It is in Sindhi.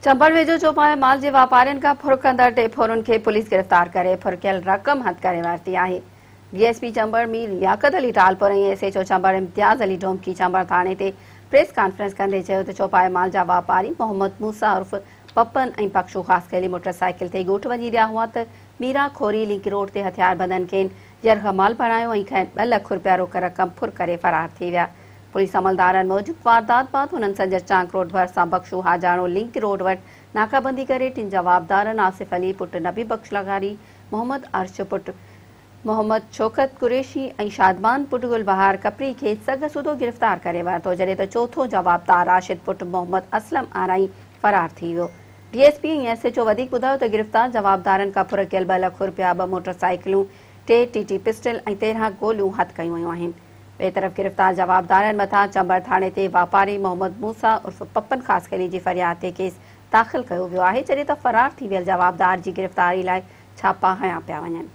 چمبڙ ويجهو چوپائي مال جي واپارين کان ڦر ڪندڙ ٽي ڦورن کي پوليس گرفتار ڪري ڦر ڪيل رقم هٿ ڪري ورتي آهي. D S P Chambar Mir Liaquat Ali Talpur ۽ S H O Chambar Imtiaz Ali Domki Chambar ٿاڻي تي پريس ڪانفرنس ڪندي چيو ته چوپائي مال جا واپاري محمد موسيٰ عرف پپن ۽ بخشو خاصخيلي موٽر سائيڪل تي ڳوٺ وڃي رهيا هئا ته ميرا کوري لنڪ روڊ تي هٿياربندن کين يرغمال بڻايو ۽ کين ٻه لک رپيا روڪ رقم ڦر ڪري فرار ٿي ويا. پوليس عملدارن موجب واردات بعد هنن سنجر چانڪ روڊ ڀرسان بخشو حاجاڻو لنڪ روڊ وٽ ناڪابندي ڪري ٽن جوابدارن آصف علي پٽ نبي بخش لغاري، محمد عرش پٽ محمد شوڪت قريشي ۽ شادمان پٽ گل بهار ڪپري کي سگهه سوڌو گرفتار ڪري ورتو جڏهن ته چوٿون جوابدار راشد پٽ محمد اسلم آرائين فرار ٿي ويو. D S P ۽ S H O وڌيڪ ٻڌايو ته گرفتار جوابدارن کان ڦر ڪيل ٻه لک رپيا، ٻه موٽر سائيڪلون، ٽي ٽي ٽي پسٽل ۽ 13 گوليون هٿ ڪيون ويون آهن. ٻئي طرف گرفتار جوابدارن مٿان چمبڙ ٿاڻي تي واپاري محمد موسيٰ عرف پپن خاصخيلي جي فرياد تي ڪيس داخل ڪيو ويو آهي جڏهن ته فرار ٿي ويل جوابدار جي گرفتاري لاء ڇاپا هنيا پيا وڃن.